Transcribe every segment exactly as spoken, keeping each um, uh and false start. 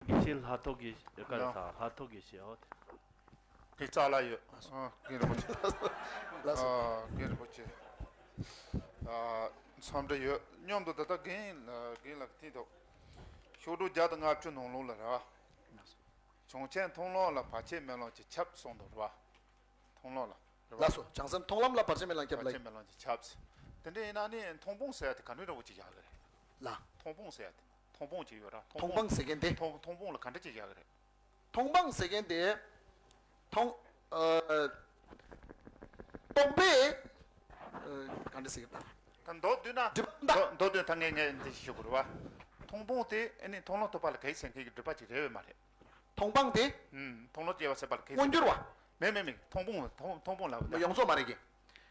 ཡེ་ཤེས་ལྷ་ཐོག་གི་ག་རེ་ཟ་ལྷ་ཐོག་གི་ཞེས་འོ། དེ་རྩ་ལ་ཡོད། ཨ་རྒན་རིན་པོ་ཆེ། ལགས་སོ། ཨ་རྒན་རིན་པོ་ཆེ། ཨ་འཚམས་འདྲི་ཡོད། མཉམ་དུ་ད་ལྟ་རྒན་རྒན་ལགས་ཀྱིས་བསྟན་འདུག་ཤོག་དྲུག་བརྒྱ་དང་ལྔ་བཅུ་ནང་ལོགས་ལ་རེད་བ། བྱང་ཆེན་མཐོང་ལམ་ལ་བར་ཆད་སྨོན་ལམ་གྱི་ཆབ་གསུངས་འདུག་རེད་བ། མཐོང་ལམ་ལ། རེད་བ། ལགས་སོ། བྱང་སེམས་མཐོང་ལམ་ལ་བར་ཆད་སྨོན་ལམ་ཁྱབ་བར་ལ། ཆད་སྨོན་ལམ་གྱི་ཆབ། དེ་འདྲ་ཡིན་ན་ནི་མཐོང་སྤང་ཟེར་ཡ་དེ་ག་འདྲ་འདྲ་བོ་ཅིག་ཡག་གི་རེད། ལ། མཐོང་སྤང་ཟེར་ཡ་དེ་མཐོང་སྤང་ཅིག་ཡོད་ར། མཐོང་སྤང་ཟེར་མཁན་དེ། མཐོང་མཐོང་སྤང་ལ་ག་འདྲ་ཅིག་ཡག་གི་རེད། མཐོང་སྤང་ཟེར་མཁན་དེ། མཐོང་། ཨ། རྟོག་པས། ཨ། ག་འདྲ་ཟེར་གི་རེད། ད་མདོར་བསྡུས་ན། སྒྲིབ་པ་མདའ། མདོར་མདོར་བསྡུས་ད་ངས་ངས་འདི་ཞུ་དགོས་རེད་བ། མཐོང་སྤང་དེ་ཨ་ནི་མཐོང་ལམ་ཐོབ་པ་ལ་གལ་ཆེ་མཁན་གྱི་སྒྲིབ་པ་ཅིག་རེད་བས་མ་རེད། མཐོང་སྤང་དེ། ཨུམ། མཐོང་ལམ་སྐྱེ་བ་སེལ་བ་ལ་གལ་ཆེ། མངོན་གྱུར་བ། མེད་མེད་མེད། མཐོང་སྤང་མཐོང་མཐོང་སྤང་ལབ་ད། ཡོངས་རྫོགས་མ་རེད་གི།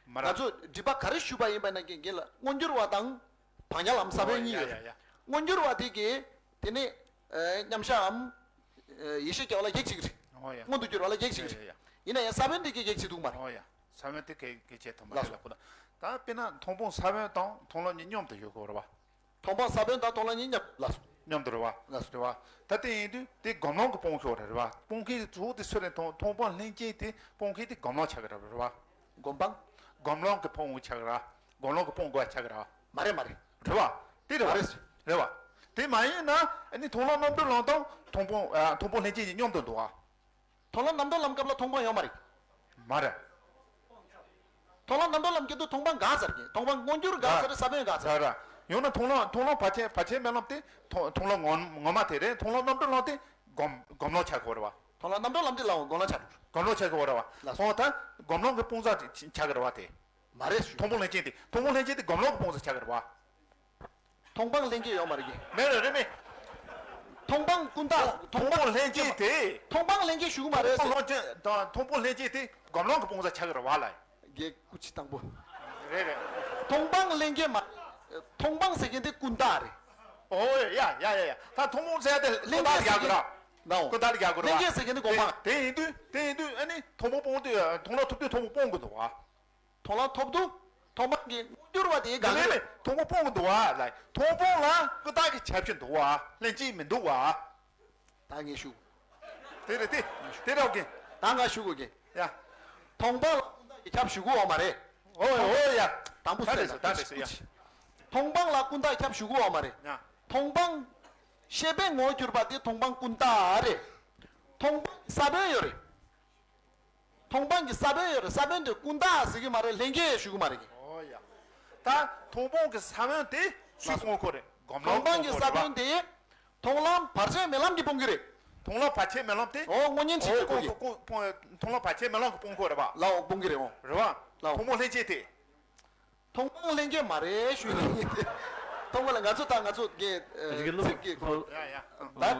མ་ར། ང་ཚོ་སྒྲིབ་པ་ག་རེ་ཞུས་པ་ཡིན་པ་ན་གི་རྒན་ལགས། མངོན་གྱུར་བ་དང་། བག་ཉལ་ལམ་ས་བོན་གཉིས་ཡོད་རེད། ཡ་ཡ། མངོན་གྱུར་བ་དེ་གི། དེ་ནི། ཨེ། མཉམ་གཞག་གམ། ཨེ། ཡེ་ཤེས་སྐྱེ་བ་ལ་གེགས་བྱེད་ཀྱི་རེད། ཨོ་ཡ། མངོན་དུ་གྱུར་བ་ལ་གེགས་བྱེད་ཀྱི་རེད། ཡ་ཡ། ཡིན་ན་ཡང་ས་བོན་དེ་གི་གེགས་བྱེད་འདུག་མ་རེད། ཨོ་ཡ། ས་བོན་དེ་གེགས་གེགས་བྱེད་ཐུབ་མ་རེད་ལགས་སོ། ལབ་གོ་ད། ད་དཔེར་ན་མཐོང་སྤང་ས་བོན་དང་མཐོང་ལམ་གཉིས་མཉམ་དུ་ཡོད་དགོས་རེད་བ། མཐོང་སྤང་ས་བོན་དང་མཐོང་ལམ་གཉིས་མཉམ་ལ་སོ། མཉམ་དུ་རེད་བ། ལ་སོ། རེད་བ། ད་དེ་ཡིན་དུས་དེ་སྒོམ་ལམ་གྱི་སྤང་ཤོག་རེད་བ། སྤང་མཁན་གཙོ་བོ་དེ་སུ་རེད། མཐོང་མཐོང་སྤང་ལྷན་སྐྱེས་དེ་སྤང་མཁན་དེ་སྒོམ་ལམ་ཆགས་ཀྱི་རེད་བ། སྒོམ་སྤང་། སྒོམ་ལམ་གྱི་སྤང་ཆགས་ཀྱི་རེད། སྒོམ་ལམ་གྱི་སྤང་དགོས་ཆགས་ཀྱི་རེད་བ། མ་རེད་མ་རེད། རེད་བ། དེ་རེད་བ། མ་རེད། རེད་བ། དེ་མ་ཡིན་ན་ཨ་ནི་མཐོང་ལམ་རྣམ་གྲོལ་ལམ་དང་མཐོང་སྤང་། ཨ། མཐོང་སྤང་ལྷན་སྐྱེས་གཉིས་མཉམ་དུ་འདུག་བ། མཐོང་ལམ་རྣམ་གྲོལ་ལམ་སྐབས་ལ་མཐོང་སྤང་ཡོད་མ་རེད། མ་རེད། མཐོང་ལམ་རྣམ་གྲོལ་ལམ་སྐབས་དུ་མཐོང་སྤང་འགག་ཚར་གི། མཐོང་སྤང་མངོན་གྱུར་འགག་ཚར། ས་བོན་འགག་ཚར། ར་ར། ཡང་ན་མཐོང་ལམ་མཐོང་ལམ་བར་ཆད་བར་ཆད་སྨོན་ལམ་དེ་མཐོང་མཐོང་ལམ་ངོ་ངོ་མ་དེ་རེད། མཐོང་ལམ་རྣམ་གྲོལ་ལམ་དེ་སྒོམ་སྒོམ་ལམ་ཆགས་ཀྱི་ཡོད་རེད་བ། མཐོང་ལམ་རྣམ་གྲོལ་ལམ་དེ་ལའང་སྒོམ་ལམ་ཆགས་འགྲོ། སྒོམ་ལམ་ཆགས་ཀྱི་ཡོད་རེད་བ། ལགས་སོ། འོ་ད་སྒོམ་ལམ་གྱི་སྤང་རྩ་ཆགས་ཀྱི་རེད་བ་དེ། མ་རེད་ཞུ། མཐོང་སྤང་ལྷན་སྐྱེས་དེ། མཐོང་སྤང་ལྷན་སྐྱེས་དེ་སྒོམ་ལམ་གྱི་སྤང་རྩ་ཆགས་ཀྱི་རེད་བ། མཐོང་སྤང་ལྷན་སྐྱེས་ཡོད་མ་རེད་གི། མེད་རེད། རེད་མེད། མཐོང་སྤང་ཀུན་བཏགས། མཐོང་སྤང་ལྷན་སྐྱེས་དེ། མཐོང་སྤང་ལྷན་སྐྱེས་ཞུ་གི་མ་རེད། མཐོང་སྤང་ལྷན་སྐྱེས་དང་མཐོང་སྤང་ལྷན་སྐྱེས་དེ་སྒོམ་ལམ་གྱི་སྤང་རྩ་ཆགས་ཀྱི་རེད་བ་ལ། རྒྱལ་སྐུ་ཕྱི་དང་པོ། རེད་རེད། མཐོང་སྤང་ལྷན་སྐྱེས་མ། མཐོང་སྤང་ཟེར་མཁན་དེ་ཀུན་བཏགས་རེད། ཨོ་ཡ་ཡ་ཡ་ཡ། ད་མཐོང་སྤང་ཟེར་ཡ་དེ་ཀུན་བཏགས་ལ་རྒྱག་གི་ར། ཀུན་བཏགས་ལ་རྒྱག་གི་ར། ལྷན་སྐྱེས་ཟེར་མཁན་དེ་སྒོམ་སྤང་། དེ་ཡིན་དུས་དེ་ཡིན་དུས་ཨ་ནི་མཐོང་སྤང་སྤང་དུས་མཐོང་ལམ་ཐོབ་དུས་མཐོང་སྤང་སྤང་གི་འདུག་བ། མཐོང་ལམ་ཐོབ་འདུག་མཐོང་སྤང་གི་མངོན་གྱུར་བ་དེ་ག་རེ་རེད། མཐོང་སྤང་སྤང་གི་འདུག་བ་ལ། མཐོང་སྤང་ལ་ཀུན་བཏགས་ཀྱི་ཁྱད་ཆོས་འདུག་བ། ལྷན་སྐྱེས་མི་འདུག་བ། ད་ངས་ཞུ། དེ་རེད་དེ། དེ་རེད་གི། ད་ང་ཞུ་དགོས་གི། ཡ། མཐོང་སྤང་ལ་ཀུན་བཏགས་ཀྱི་ཁྱབ་ཞུ་དགོས་བ་མ་རེད། ཨོ་ཡ་ཨོ་ཡ། དང་པོ་ད་རེད་ཟེར་ད་རེད་ཟེར་ཡ། མཐོང་སྤང་ལ་ཀུན་བཏགས་ཁྱབ་ཞུ་དགོས་བ་མ་རེད། ཡ། མཐོང་སྤང་། ཤེས་པས་ངོ་བསྒྱུར་བ་དེ་མཐོང་སྤང་ཀུན་བཏགས་རེད། མཐོང་སྤང་གི་ས་བོན་ཡོད་རེད། མཐོང་སྤང་གི་ས་བོན་ཡོད་རེད། ས་བོན་དེ་ཀུན་བཏགས་ཟེར་གི་མ་རེད། ལྷན་སྐྱེས་ཞུ་གི་མ་རེད་གི། ཨོ་ཡ། ད་མཐོང་སྤང་གི་ས་བོན་དེ་སུས་སྤང་དགོས་རེད། སྒོམ་ལམ་མཐོང་སྤང་གི་ས་བོན་དེ་མཐོང་ལམ་བར་ཆད་སྨོན་ལམ་གྱིས་སྤང་གི་རེད། མཐོང་ལམ་བར་ཆད་སྨོན་ལམ་དེ། ཨོ་དངོས་གཉེན་ཁྲིད་ཀྱི་སྤང་གི། མཐོང་ལམ་བར་ཆད་སྨོན་ལམ་གྱིས་སྤང་དགོས་རེད་བ། ལའོ་སྤང་གི་རེད། ཨོ་རེད་བ། ལའོ་མཐོང་སྤང་ལྷན་སྐྱེས་དེ། མཐོང་སྤང་ལྷན་སྐྱེས་མ་རེད་ཞུས་ནས། མཐོང་སྤང་ལ་ང་ཚོ་ད་ང་ཚོ་གི་ཚིག་གི་ཡ་ཡ། ད་